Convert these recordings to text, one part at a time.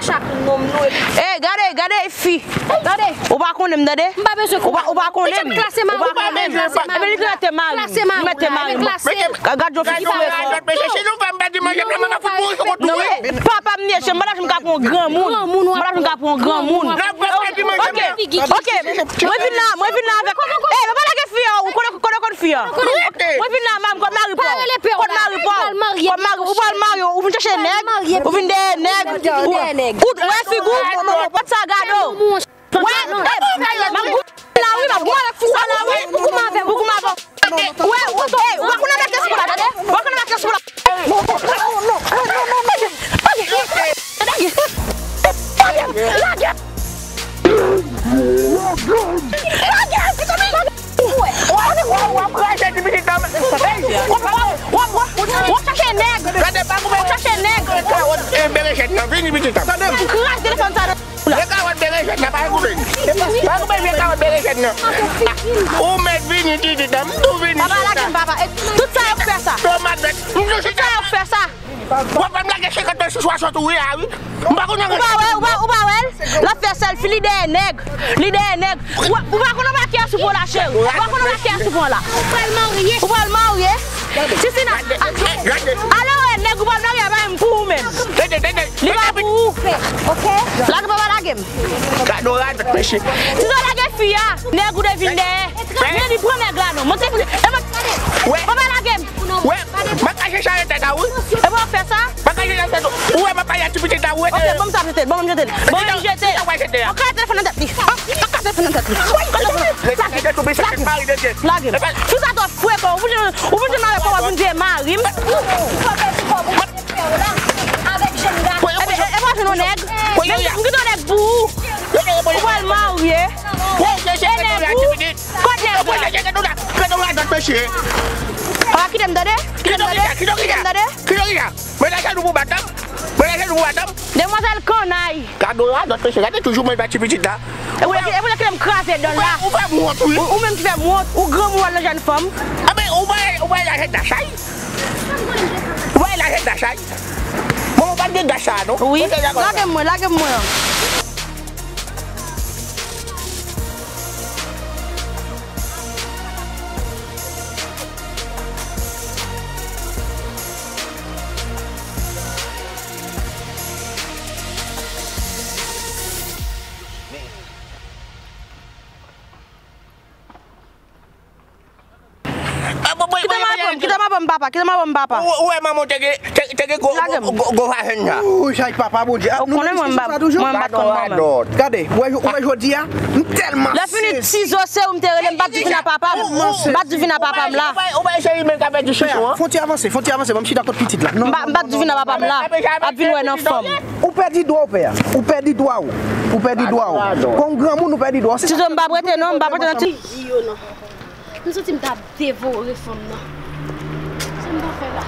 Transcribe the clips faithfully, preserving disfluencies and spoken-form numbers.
Chak nonm nou epi. Ey, gade, gade fi. Gade. Ou pa konnen m, tande? M pa bezwen konnen. Ou pa konnen m. Ou pa konnen m. Epi li mete mari m. Li mete mari m. Gad yon fi sou rezo. Mesye, si nou fè m pèdi manje, m ap fout mwen yon kout tou, wi. Papa m ye, m pa ta janm ka pran granmoun. M pa ta janm ka pran granmoun. Ok, ok. Mwen vin la, mwen vin la avèk. Ey, papa lage fi a, ou konnen, konnen, konnen fi a. Mwen vin la, m kot mari pa w? Kot mari pa w? Kot mari, ou pral marye, ou vin chache nèg, ou vin dèyè nèg. Ou wè figi w? Kot sa gade w? Wè, m ap goumen la wi, m ap goumen avèk fi sa la wi. Ou goumen avè m. Ou goumen avè m. Wè, ou, ey, ou pa konn avèk espwa la, tande? Ou pa konn avèk espwa la. Non, non, non, non, non, non, non, non. Lage. Lage. Lage. Lage. Wè, wè, wè, w ap kraze ti pitit la. Ey, w ap, w ap, w ap, w ap chache nèg. W ap chache nèg. Kawòt, e, berejèt nan, vini pitit la. Tande m. Kraze telefòn sa nan. E kawòt berejèt la, pa koupe. Pa koupe vye kawòt berejèt nan. Ou mèt vini, titi, tanm tou vini. Papa, lage m, papa. E tout sa yo fè sa. Tomat vèt. Tout sa yo fè sa. W ap fè m lage senkant sou swasant ou ye a, wi. M pa konn anyen. Ou pa wè, ou pa, ou pa wè l? L ap fè sèlfi, li dèyè nèg. Li dèyè nèg. Ou, ou pa konn anba ki a sou pran la, cheri. Ou pa konn anba ki a sou pran la. Ou pral marye. Ou pral marye. Sisina, ale wè nèg ou pral marye a pa menm pou ou menm. Li pa pou ou. Ok. Lage, papa, lage m. Gade yon radòt, mesye. Si w lage fi a, nèg ou te vin dèyè. Men li pran nèg la non. Monte, e mwen, papa, lage m. Wè, m ap kache chare tèt a wi. E pou w ap fè sa? M ap kache chare tèt ou. Ou wè m ap pale a ti pitit la, ou wete. Ok, ban m sa jete, ban m jete. Ban m jete. An ka telefòn nan tèt li. An ka telefòn nan tèt li. Lage. Lage. Fi sa twò frekan, ou vin, ou vin jwenn avèk kòb, ou vin jwenn mari m. Ebyen, e pa jwenn yon nèg. M gen yon nèg pou ou. Ou pral marye. E nèg ou. Kot nèg la? Papa, kite m tande. Kite m tande. Kite m tande. Kite m tande. Mwen nan jenou pou bat m. Mwen nan jenou pou bat m. Demwazèl kannay. Gade radòt mesye, gade toujou mwen bat ti pitit la. E pou lè, e pou lè kile m kraze dan l la. Ou fè m wont, wi. Ou, ou menm ki fè m wont, ou granmoun w al nan jèn fanm. Anben, ou bay, ou bay lajè dachay. Ou bay lajè dachay. Bon, ou pa t gen dachay non. Wi. Lage m mwen, lage m mwen. Kite m al pran m, kite m al pran m papa, kite m al pran m papa. Ou, ou wè manman w te gen, te, te gen gwo, gwo, gwo, gwo vajen la. Ou chay papa Bondye. Ou konnen mwen m bat, mwen m bat kont manman m. Gade, ou wè, ou wè jodi a, m tèlman sezi. Lè fini ti zo se ou m te rele, m pa t di vin a papa m. M pa t di vin a papa m la. Ou pa, ou pa eseye men ka pèdi chichon an. Fon ti avanse, fon ti avanse, ban m chita kot pitit la. Non, m pa, m pa t di vin a papa m la. Ap vin wè nan fanm. Ou pèdi dwa w pè a. Ou pèdi dwa w. Ou pèdi dwa w. Kon granmoun, ou pèdi dwa w. Ti zo m pa prete non, m pa prete nan ti. Di yo non. M santi m ta devore fanm nan. Sa m ta fè la?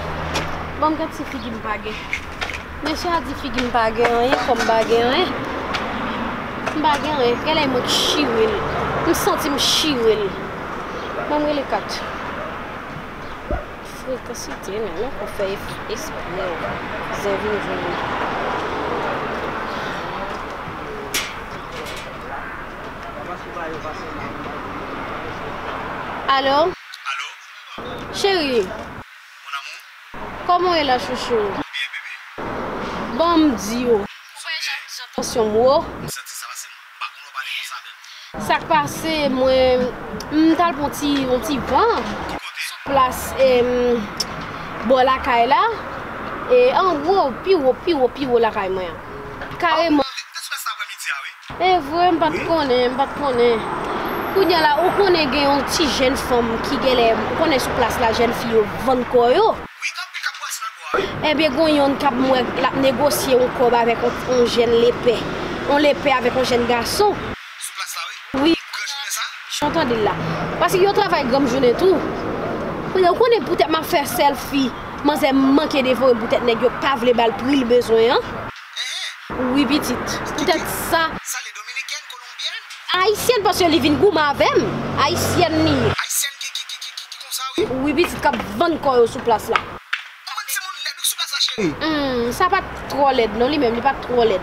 Ban m gad si figi m pa gen. Mesye a di figi m pa gen anyen, kò m pa gen anyen. M pa gen anyen. Genlè e mwen k chire l. M santi m chire l. Ban m rele kat. Frekansite, men, men, pou fè es-, esprè, zen vin jwenn li. Alo? Alo? Cheri. Mon amour. Kòman w ye la, chouchou? Byen, bebe. Bon, m di w. Ou wè jan, jan tansyon m wo? M santi sa pase m pa konn w pale konsa. Sa k pase, mwen, m t al pran ti, yon ti van. Ki kote? Sou plas, em, bò lakay la. E, an gwo, pi wo, pi wo, pi wo lakay mwen an. Kareman. Te sou plas la aprèmidi a, wi. E vre, m pa t konnen, m pa t konnen. Kounye a la, ou konnen gen yon ti jèn fanm ki genlè, ou konnen sou plas la, jèn fi yo vann kò yo. Wi, gen anpil k ap brase lòt bò a, wi. Ebyen, gon yonn k ap, m wè l ap negosye yon kòb avèk yon, yon jèn lepè. Yon lepè avèk yon jèn gason. Sou plas la, wi. Wi. Gran jounen sa? Jan w tande l la. Paske yo travay granm jounen tou. Kounye a, ou konnen poutèt m ap fè sèlfi, manzè manke devore m poutèt nèg yo pa vle ba l pri l bezwen an. Wi, pitit. Poutèt sa. Sa li dominikèn, kolonbyèn? Ayisyèn, paske li vin goumen avè m. Ayisyèn li ye. Ayisyèn ki, ki, ki, ki, ki, ki konsa, wi. Wi, pitit k ap vann kò yo sou plas la. Yon bann timoun lèd, wi, sou plas la, cheri. Hmm, sa pa t twò lèd non, li menm li pa t twò lèd.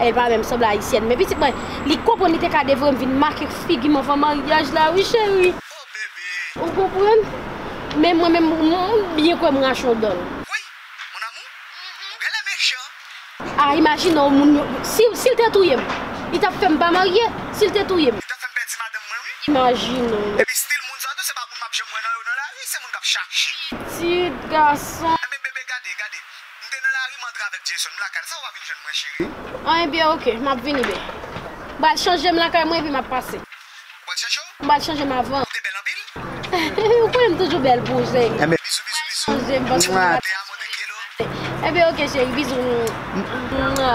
E pa menm sanble ayisyèn. Men pitit mwen, li konprann li te ka devre m vin make figi m anvan maryaj la wi cheri. Oh, bebe. Ou konprann? Men mwen menm, m byen kwè m rache yon dan l. Wi, mon amour, ou genlè mechan. Ah, imajine yon moun, si, si l te touye m, li t ap fè m pa marye, si l te touye m. Li t ap fè m pèdi madanm mwen, wi. Imajine w. Epi stil moun sa tou, se pa moun m ap janm wè nan yo nan lari, se moun k ap chache. Pitit gason. Enben, bebe, gade, gade. M te nan lari, m antre avèk Jason, m lakay la. Sa w pa vin jwenn mwen, cheri? Ah, ebyen, oke, m ap vini, bebe. M pral chanje m lakay mwen, epi m ap pase. Ou pral chanje w? M pral chanje m avan. Ou te bèl anpil? Ou konnen m toujou bèl pou ou, cheri. Enben, bizou, bizou, bizou. Chanje m, paske... Mwa. Te amo, te quiero. Enben, oke, cheri, bizou. Mwa.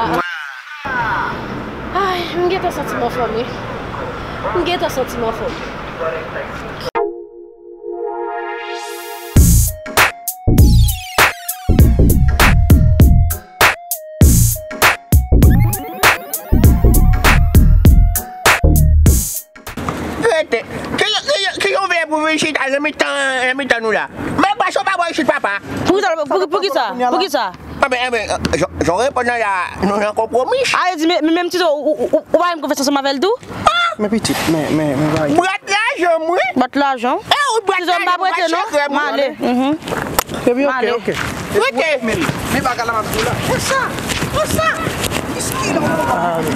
Ay, m gentan santi m anfòm, wi. M gentan santi m anfòm. Rete. Ki, ki, ki yon vle pou vin chita nan mitan, nan mitan nou la? Men pase w pa bò isit, papa. Poukisa, pou, poukisa, poukisa? Enben, enben, jan, jan w reponn nan la, nou nan konpwomi. A, e di, men, men, men, Tito, ou, ou, ou, ou pa menm konfyans ansanm avè l tou? Men pitit, men, men, men, bay. Bwat lajan, wi. Bwat lajan? E, ou bwat lajan, m pa prete non. M ale. Mhm. Ebyen, oke, oke. Rete. Men, men bagay la m ap di w la. Konsa, konsa. Miskil, ou konprann?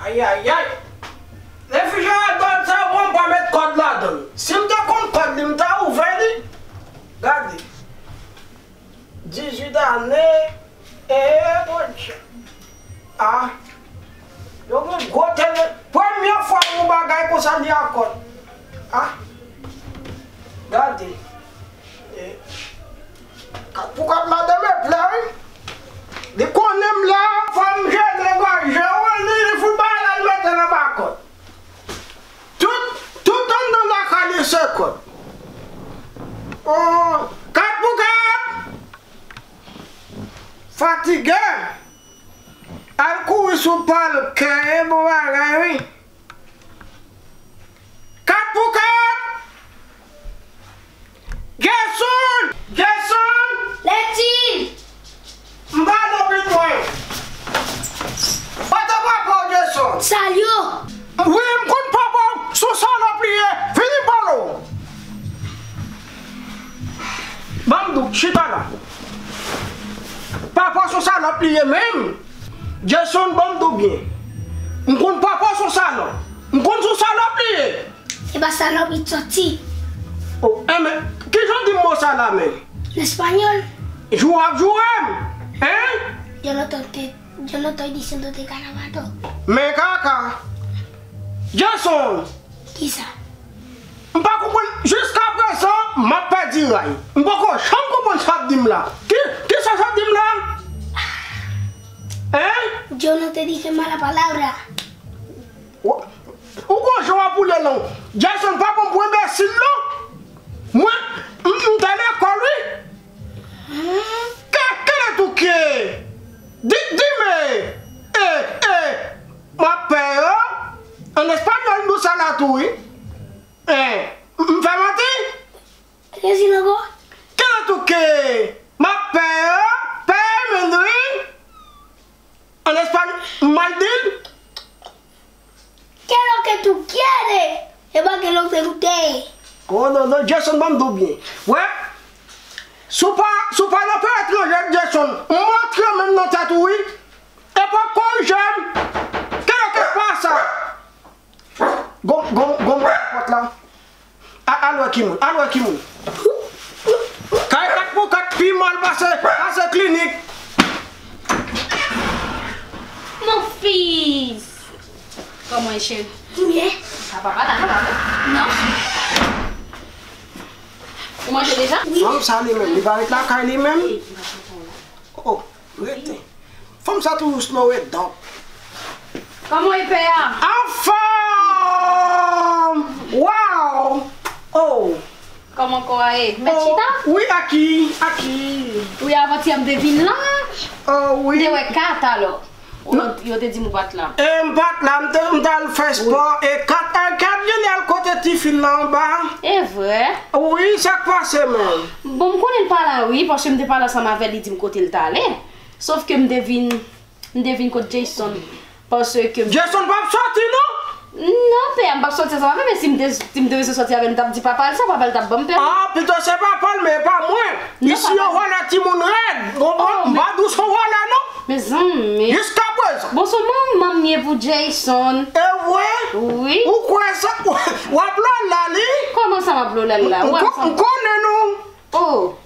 Ayayay! Refrijeratè sa bon, m pa met kòd ladan l. Si m te konn kòd li, m ta ouvè li. Gade. Dizuit ane. E, Bondye. Ah. Yo gen gwo tele. Premye fwa m wè yon bagay konsa li a kòd. Ah. Gade. E, kat pou kat madanm e plè, wi. Li konnen m la, fò m jene gòj, wi, li, li fout bagay la, li mete l anba kòd. Tout, tout anndan lakay li se kòd. Oh, kat pou kat. Fatige. Al kouri sou palkè, e bon bagay, wi. Kat pou kat! Jason! Jason! Leti! M pa nan pit mwen. Kote papa w, Jason? Salyo! Wi, m konn papa w, se yon salòp li ye. Vini m pale w. Ban m di w, chita la. Papa w se yon salòp li ye menm. Jason, ban m di w byen. M konn papa w se yon salòp. M konn se yon salòp li ye. E pa salòp li t sòti. Oh, enben, kijan w di m mo sa la menm? An espanyòl. Joure w ap joure m, en? Yo nan tante, yo nan tante diciendo de garabato. Men kaka. Jason. Kisa? M pa konprann, jiskaprezan, m ap pèdi ray. M poko janm konprann sa w ap di m la. Ki, kisa sa w ap di m la? En? Yo no te dije mala palabra. Ou, ou gon jan w ap woule lang. Jason pa pran m pou enbesil, non. Mwen, m, m te lekòl, wi. Ke, que le tú quieres? Di, dime. E, e, m ap pè yo. An espanyòl, m di w sa la tou, wi. E, m, m fè manti? Resi logo. Que le tú quieres? M ap pè yo. Pè, men wi. An espanyòl, m mal di l? ¿Qué es lo que tú quieres? E pa qué es lo que tú quieres. Oh, non, non, Jason, ban m di w byen. Wè, si w pa, si w pa nan peyi etranje, Jason, m antre menm nan tèt ou, wi. E pa korije m. Qué es lo que pasa? Gon, gon, gon pòt la. A, al wè ki moun, al wè ki moun. Kay kat pou kat pi mal pase, pase klinik. Mon fils! Kòman e cheri? Byen. Papa, ta nan la. Non. Ou manje deja? Fanm sa li menm, li pa ret lakay li menm. Oh, rete. Fanm sa toujou snow red dog. Kòman w ye, pè a? Anfòm! Wow! Oh! Kòman kò a ye? Mèt chita? Oh, wi, aki, aki. Wi, avantyè m te vin la. Oh, wi. M te wè kat alò. Yo, yo te di m ou pa t la. E m pa t la, m te, m t al fè spò. E kat, e kat vin al kote tifi l la anba. E vre? Wi, sa k pase menm? Bon, m konnen l pa la, wi, paske m te pale ansanm avè l, li di m kote l t ale. Sòf ke m te vin, m te vin kot Jason. Paske m Jason p ap sòti, non? Non, pè a, m p ap sòti ansanm avè l, men si m te, si m te bezwen sòti avè l, m t ap di papa l sa, papa l t ap ban m pèmi. Ah, pito se papa l, men e pa mwen. Non, isi papa yo vòlè timoun rèd. Konprann? Oh, m pa dous yon vòlè, non. Mezanmi. Jiskaprezan. Bon, se manman m ye pou Jason. E vre? Wi. Ou kwè sa? W ap lòl la, li? Kòman sa m ap lòl la? M konnen nou. Oh.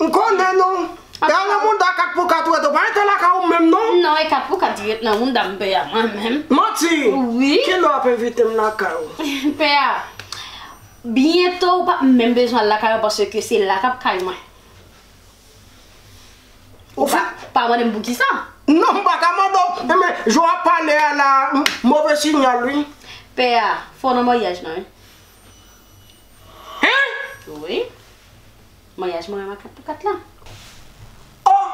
M konnen nou. E a nan moun da kat pou kat ou rete, ou pa rete lakay ou menm non? Non, e kat pou kat li ret nan moun da m pè a, mwen menm. Manti! Wi. Kilè w ap envite m lakay ou? Pè a, byento ou p ap menm bezwen al lakay ou paske se la k ap kay mwen. Ou pa, pa mande m poukisa? Non, m pa ka mande w. Enben, jan w ap pale a la, m, move sinyal wi. Pè a, fò w nan maryaj lan wi. Hein? Wi. Maryaj mwen ak kat pou kat la. Oh!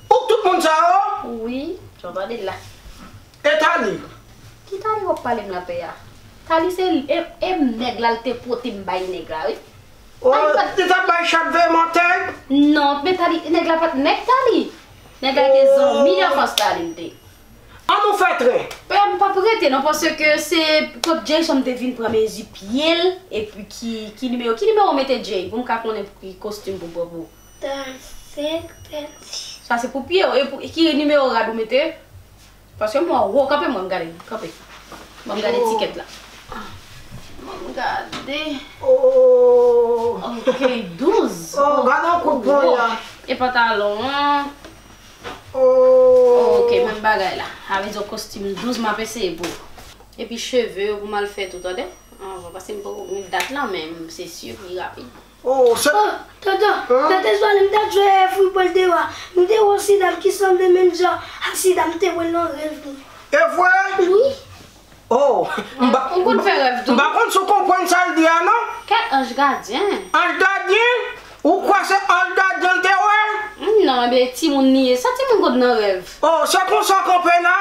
Ou k tout moun sa yo? Wi, jan w tande l la. E Tali? Ki Tali w ap pale m la pè a? Tali se li, e, e nèg la l te pote m bay nèg la wi. Oh, li t ap bay chat veye mantèg? Non, men Tali, nèg la pa t nèg Tali. Nèg la te zanmi anfans Tali l te. An nou fè tren. Pè a m p ap rete non, paske se kot Jason te vin pran mezi pye l, epi ki, ki nimewo, ki nimewo w mete Jay, pou m ka konnen ki kostim pou m pran pou ou. Trannsenk, trannsis. Sa se pou pye w, e pou, ki nimewo rad ou mete? Paske m wè w wo, kanpe mwen m gade, kanpe. Ban m gade tikèt la. Ban m gade. Oh. Ok, douz. Oh, gade yon kout ponyè. E pantalon an. Oh. Ok, menm bagay la. Avèk yon kostim douz, m ap eseye pou ou. Epi cheve yo pou m al fè tou, tande? Anvan, paske m poko gen dat la, men se si pi rapid. Oh, se... Oh, tonton, tante Zwali, m t ap jwe foutbòl deyò a. M te wè yon ti dam ki sanble menm jan ak ti dam m te wè nan rèv mwen. E vre? Wi. Oh, m pa, ou konn fè rèv tou? M pa konn si w konprann sa l di a non. Kèt anj gadyen. Anj gadyen? Ou kwè se anj gadyen l te wè? Non, ebyen timoun li ye. Sa timoun konn nan rèv? Oh, se konsa w kanpe la?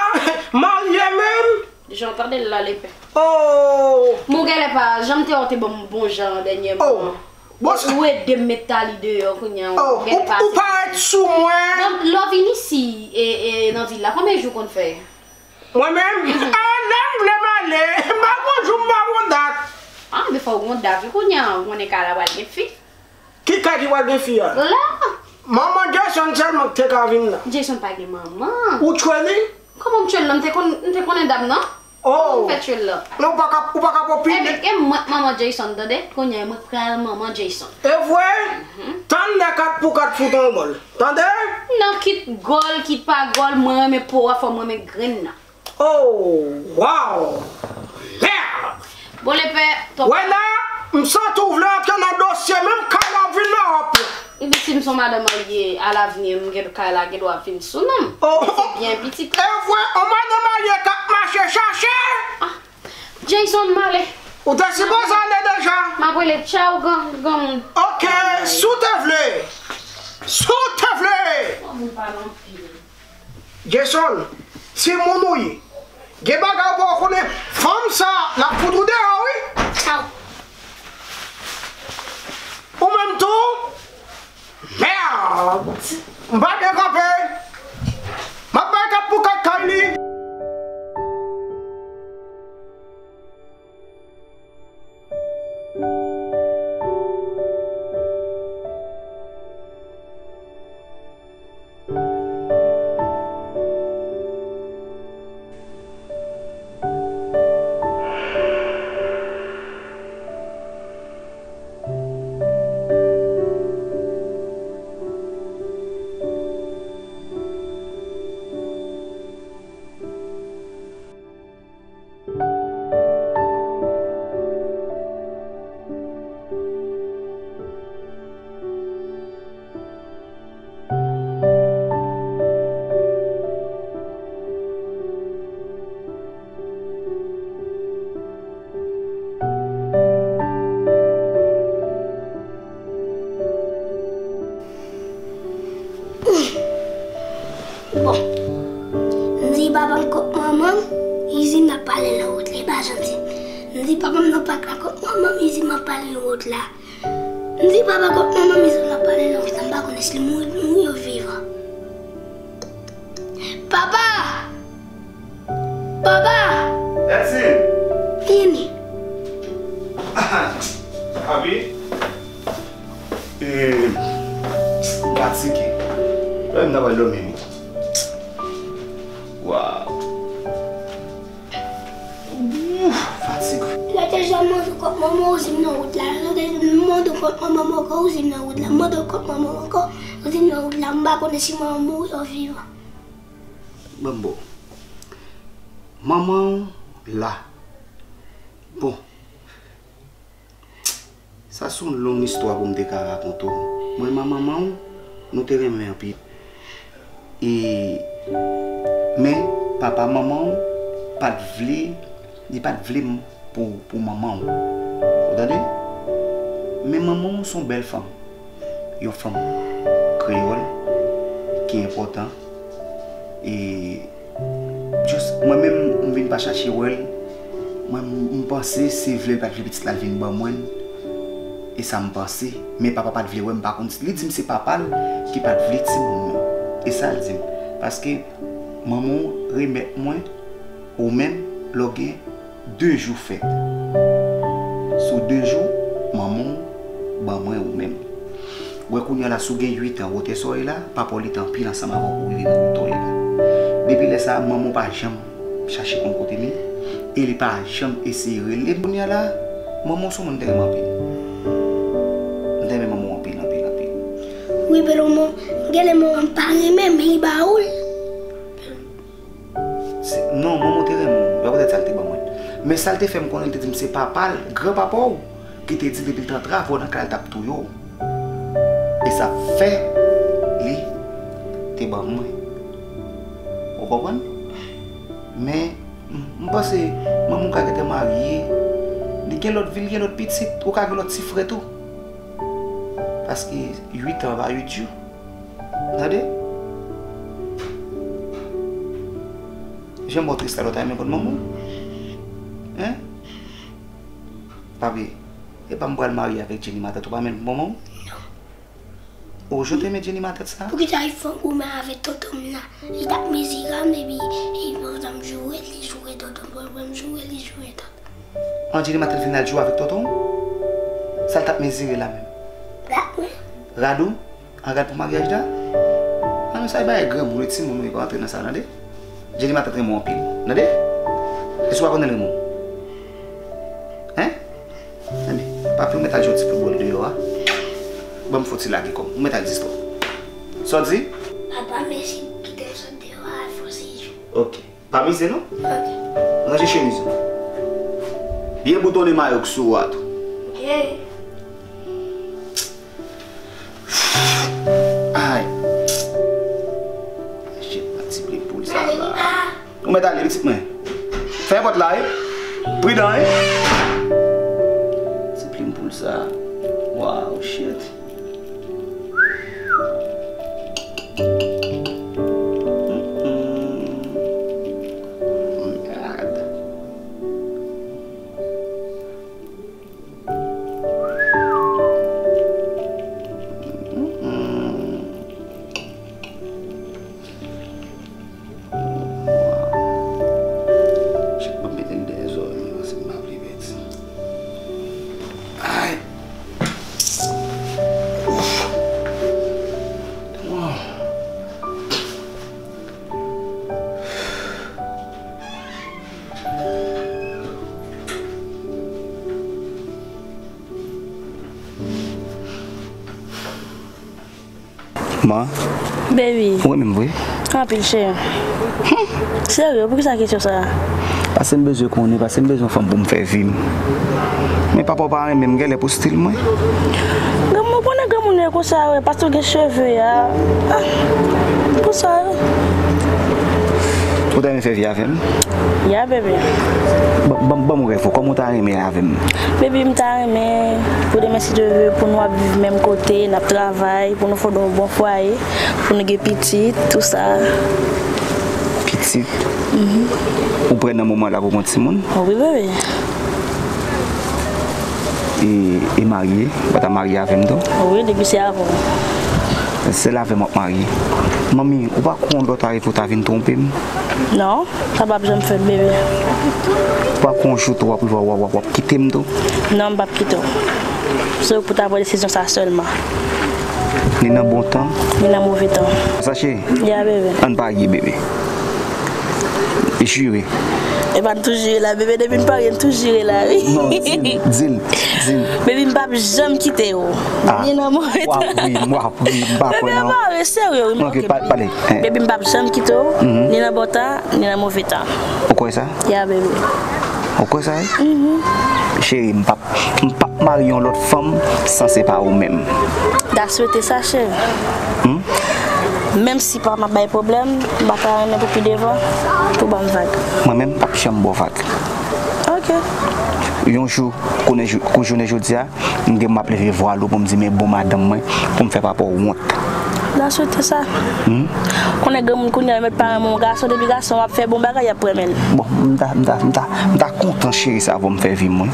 Marye menm? Jan w tande l la, lepè. Oh! Men w genlè pa janm te wè w te ban m bon jan dènyèman. Oh! Ou ede m met Tali deyò kounye a. Oh! Ou genlè pa... Ou parèt sou mwen. Donk, lè w vin isi, e, e, nan vil la, konbyen jou w konn fè? Mwen menm? Ah, lè m vle m ale. M pa gon jou, m pa gon dat. Ah, men fò w gon dat wi kounye a, ou konnen kay la pral gen fi. Ki kay ki pral gen fi a? La! Manman Jason sèlman ki te ka vin la. Jason pa gen manman. Ou tchwe li? Kòman m tchwe l la? M te konn, m te konnen dam nan. Oh! Kòman m fè tchwe l la? Non, ou pa ka, ou pa ka pran pinik. Ebyen, e mwen k manman Jason, tande? Kounye a, e mwen k pral manman Jason. E vre? Tann lè kat pou kat fout yon gòl. Tande? Non, kit gòl, kit pa gòl, mwen renmen po a, fò m renmen grenn nan. Oh, wow! Merde! Bon, lepè, twòp. Wè la, m santi w vle antre nan dosye, menm kay la w vin nan wòp la. Epi si m se yon madanm marye, alavni, m gen kay la gen dwa vin sou non m. Oh, se byen pitit. E vre, yon madanm marye k ap mache chache. Ah, Jason, m ale. Ou te sipoze ale deja. M ap rele tchaw, gran, granmoun. Ok, si w te vle. Si w te vle. Bon, moun pale anpil. Jason, timoun ou ye. Gen bagay ou poko konnen. Fanm sa, l ap fout ou deyò, wi. Tchaw. Ou menm tou? Merde! M pa byen kanpe. M ap bay kat pou kat kay li. Papa m kont manman m, li di m n ap pale nan wout la, li pa janm di m. M di papa m nan pak la kont manman m, li di m ap pale nan wout la. M di papa kont manman m, li di m n ap pale nan wout la, m pa konnen si l mouri, mouri ou vivan. Papa! Papa! Vini. Abi, e, m fatige. Lè m nan pral dòmi wi. Waw. Ouf, fatig. Lè te janm mande kont manman ou di m nan wout la. Lè te janm mande kont manman m ankò ou di m nan wout la. Mande kont manman m ankò ou di m nan wout la. M pa konnen si manman m mouri ou vivan. Bon, bon. Manman w la. Bon. Sa se yon long istwa pou m te ka rakonte w. Mwen, manman w, nou te renmen anpil. E, men, papa manman w pa t vle, li pa t vle m pou, pou manman w. Ou tande? Men manman w se yon bèl fanm. Yon fanm kreyòl ki enpòtan. E, just, mwen menm, m vin pa chache wè l. Mwen, m, m panse se vle l pa t vle pitit la l vin ban mwen. E sa m panse. Men papa pa t vle wè m, pa konn, li di m se papa l ki pa t vle timoun nan. E sa l di m. Paske manman w remèt mwen ou menm lè w gen de jou fèt. Sou de jou, manman w ban mwen ou menm. Ou wè kounye a la, si w gen uit an, wotè sa w ye la, papa w li te anpil ansanm avè w pou w rive nan wotè w ye la. Depi lè sa a, manman w pa janm chache konn kote m ye, e li pa janm eseye rele m. Kounye a la, manman w se yon moun m te renmen anpil. M te renmen manman w anpil, anpil, anpil. Wi, Pedro, man, genlè manman m pa renmen, men li ba ou l. Se, non, manman w te renmen w. E poutèt sa l te ban mwen. Men sa l te fè m konnen, li te di m se papa l, granpapa w, ki te di depi l t antre avè w nan kay la, l t ap touye w. E sa fè li te ban mwen. Ou konprann? Men, m, m panse manman w ka gentan marye. Li gen lòt vi, li gen lòt pitit. Ou ka gen lòt ti frè tou. Paske uit an pa uit jou. Tande? Jan m wè w tris la, ou ta renmen konn manman w? Hein? Papi, e pa m pral marye avèk Jenny matant ou pa menm manman w? O, jan w te renmen Jenny matant sa? Poukisa li fè yon goumen avèk tonton m nan? Li t ap mezire m epi li pran m joure, li joure tonton m, pran m joure, li joure tonton. An, Jenny matant vin al joure avèk tonton w? Sa l t ap mezire la menm? Rad mwen. Rad ou? An rad pou maryaj la? An, men sa e bagay granmoun, e timoun ou ye, pa antre nan sa, tande? Jenny matant renmen w anpil, tande? Èske w pa konnen l renmen w? Hein? Tande, papi, ou mèt al jwe yon ti foutbòl deyò a. Ban m fè yon ti lage kò m. Ou mèt al distwè w. Sa w di? Papa, mèsi pou kite m sot deyò a, al fè yon seyis. Ok. Pa mize non. Ok. Ranje chemiz ou. Byen boutonnen mayo k sou ou a tou. Ok. Ay. Shit, pa ti plen poul sa la. Ou mèt ale, pitit mwen. Fè pòt la, wi. Pridan, wi. Ti plen poul sa. Wow, shit. Mm-mm. Merde. Mm-mm. Chak mwen mete l dèyè zòrèy mwen, paske m pa vle pèdi. Ay! Ouf! Wow! Ma. Baby. Ou renmen m vre? Anpil, cheri. Hmm. Serye, poukisa kesyon sa a? Paske m bezwen konnen, paske m bezwen yon fanm pou m fè vi m. Men papa w pa renmen m, genlè pou stil mwen. Granmoun, ou konnen granmoun yo konsa, wi, paske w gen cheve a. Ah, konsa, wi. Ou ta renmen fè vi avè m? Ya, bebe. Ban, ban, ban m rèv ou, kòman w ta renmen avè m? Bebe, m ta renmen, pou demen, si Dye vle, pou nou ap viv menm kote, n ap travay, pou nou fonde yon bon fwaye, pou nou gen pitit, tou sa. Pitit? Ou prè nan moman la pou pran timoun? Wi, bebe. E, e marye? Ou pa ta marye avè m tou? Wi, depi se avè w. Sèl avè m w ap marye. Manmi, ou pa kwè yon lòt areve ou ta vin twonpe m? Non, sa p ap janm fèt, bebe. Ou pa kwè yon jou tou w ap rive w ap, w ap, w ap kite m tou? Non, m p ap kite w. Se ou pou ta pran desizyon sa sèlman. Ni nan bon tan. Ni nan move tan. Sa cheri? Ya, bebe. Ann parye, bebe. Jire. E pa n tou jire la, bebe, depi n parye, n tou jire la, wi. Non, di l, di l, di l. Bebe, m p ap janm kite w. Ah. Ni nan move tan. W ap ri, w ap ri, m pa kwè nan. Bebe, m pa ri, serye, wi. Ok, pa, pale. Bebe, m p ap janm kite w, ni nan bon tan, ni nan move tan. Ou kwè sa? Ya, bebe. Ou kwè sa, wi? Cheri, m p ap, m p ap marye yon lòt fanm san se pa ou menm. Da swete sa, cheri. Hmm? Menm si papa m ap bay pwoblèm, m pa ta renmen pou pi devan, pou ban m vag. Mwen menm, m p ap janm ba w vag. Ok. Yon jou, kounye jou, kou jounen jodi a, m gen m ap leve vwal ou pou m di men bon madanm mwen, pou m fè papa w wont. Da swete sa. Hmm? Konnen granmoun kounye a yo mèt pa renmen yon gason, depi gason ap fè bon bagay, y ap renmen l. Bon, m ta, m ta, m ta, m ta kontan cheri sa pou m fè vi mwen.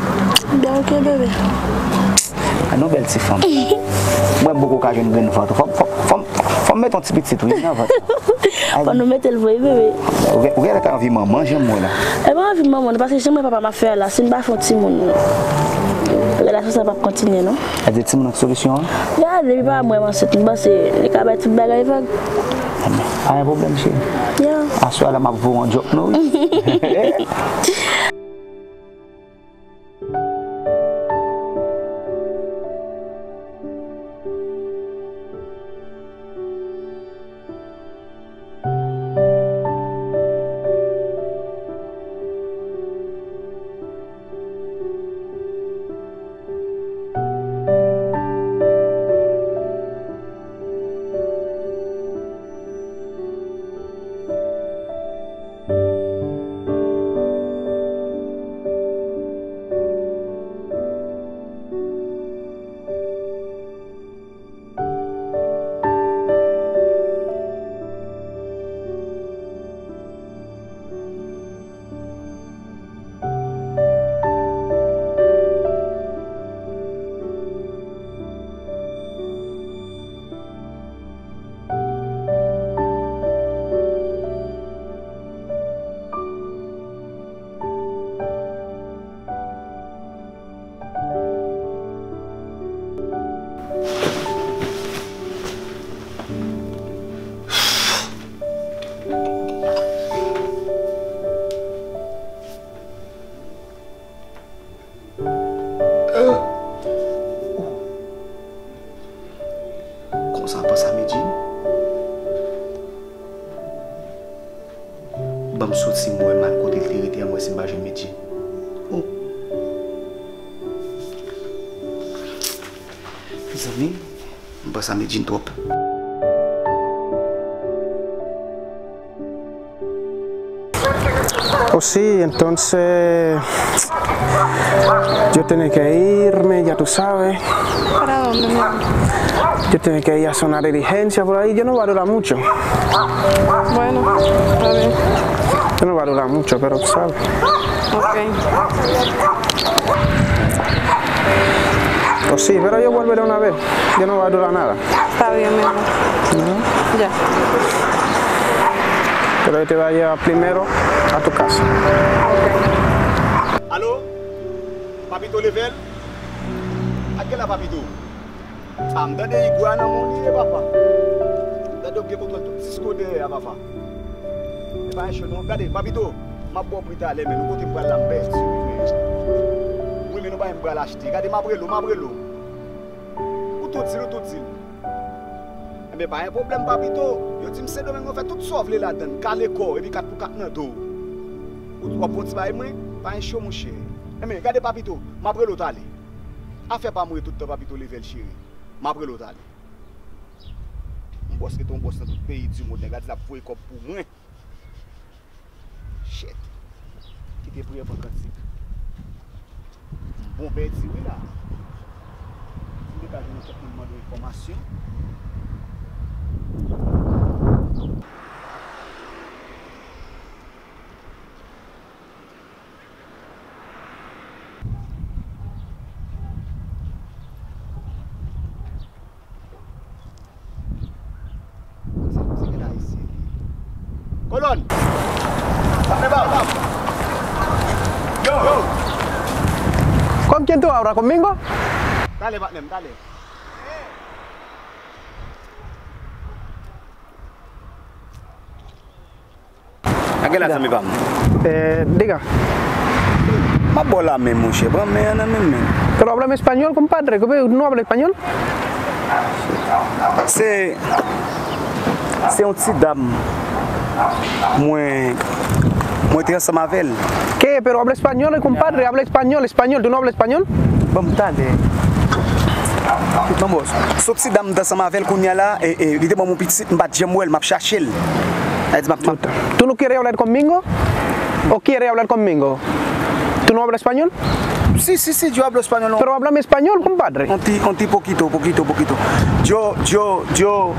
Ben, ok, bebe. A, nou bèl ti fanm. Mwen poko ka jwenn grenn vant. Fò, fò, fò, fò m mete yon ti pitit, wi, nan vant la. Fò nou mete l vre, bebe. Ou gen, ou gen lè ta anvi manman, jan m wè la. E pa anvi manman, non, paske jan m wè papa m ap fè la, si n pa fè yon timoun, relasyon sa p ap kontinye, non. Sa di timoun nan solisyon an? Ya, depi papa m wè m ansent, m panse li ka bay tout bagay vag. Ebyen, pa gen pwoblèm, cheri. Ya. Aswè a la, m ap voye yon djòk nou, wi. Konsa, panse a Medjine. Ban m soti, m wè m al kote l te rete a, m wè si m pa jwenn Medjine. Oh. Mezanmi, m panse a Medjine twòp. Oh, sí, entonces yo tiene que irme, ya tú sabes. Para dónde, mi amor? Yo tiene que ir a hacer una diligencia por ahí. Yo no voy a durar mucho. Bueno, está bien. Yo no voy a durar mucho, pero tú sabes. Ok. Oh, sí, pero yo volveré una vez. Yo no voy a durar nada. Está bien, mi amor. Ya. Pero yo te voy a llevar primero a tu casa. Alo? Papito Level? A ki lè Papito? A, m tande Igwe a nan men w li ye, papa. M tande w gen kontwòl tout Cisco dèyè a, papa. E pa yon cho non. Gade, Papito, m ap ba w pri talè, men nou kote m pral la, m pèdi, wi, men. Wi, men nou pa wè m pral achte. Gade, m ap rele w, m ap rele w. Ou tou di l, ou tou di l. Enben, pa gen pwoblèm, Papito. Yo di m Sendomeng, nou fè tout sa w vle ladann. Kale kò w, epi kat pou kat nan do w. Ou, w ap fè yon ti bagay mwen, pa gen cho, monchè. Enben, gade, Papito, m ap rele w talè. Afè pa mouri tout tan, Papito Level cheri. M ap rele w talè. Yon bòs rete yon bòs nan tout peyi di mond, nèg la di l ap voye kòb pou mwen. Shit. Kite priyè pran kantik. M bon pèdi wi la. Si m te ka jwenn kèk moun mande w enfòmasyon. ¿Con quién tú hablas? ¿Conmigo? Dale, patnè m, dale. Anke la, zanmi pa m. Eh, diga. M ap ba w lamen, monchè. Pran men an nan men mwen. Pero habla español, compadre. ¿Cómo no habla español? Se, se yon ti dam mwen, mwen te ansanm avè l. ¿Qué? Pero habla español, compadre. Habla español, español. ¿Tú no hablas español? Ban m talè. Kit mwen, bòs. Se yon ti dam m te ansanm avè l kounye a la, e, e, li te ban m yon pitit, m pa t janm wè l, m ap chache l. Sa vle di m ap, m ap ¿Tú no quieres hablar conmigo? ¿O quiere hablar conmigo? ¿Tú no hablas español? Sí, sí, sí, yo hablo español. Pero háblame español, compadre. Un ti, un ti poquito, poquito, poquito. Yo, yo, yo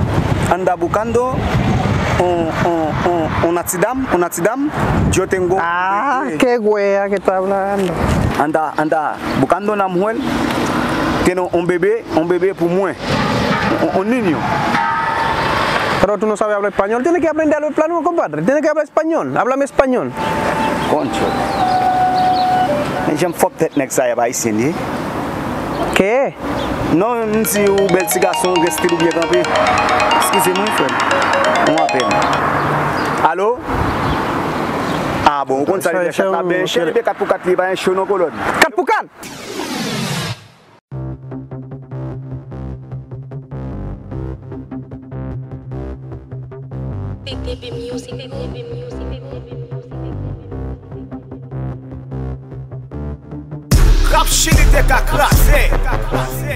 anda buscando un, un, un, una ti dam, una ti dam. Yo tengo un Ah, bebé. Qué wea que está hablando. Anda, anda buscando una mujer. Tiene un bebé, un bebé pour mwen. Un, un niño. Pero tú no sabes hablar español. Tienes que aprender a hablar español, compadre. Tienes que hablar español. Háblame español. Koncho. Men jan m fòp tèt nèg sa y ap ayisyen ye. ¿Qué? Non, m di ou bèl ti gason, ou gen stil ou byen kanpe. Eskize m wi, frè m. Yon apèl. Alo? Ah bon, ou konn sa li fè chat la byen chè, li fè kat pou kat, li pa gen cho non, kolòn. Kat pou kat! Big Baby Music, Big Baby Music, Big Baby Music, Big Baby Music. Rap Chili te ka kraze.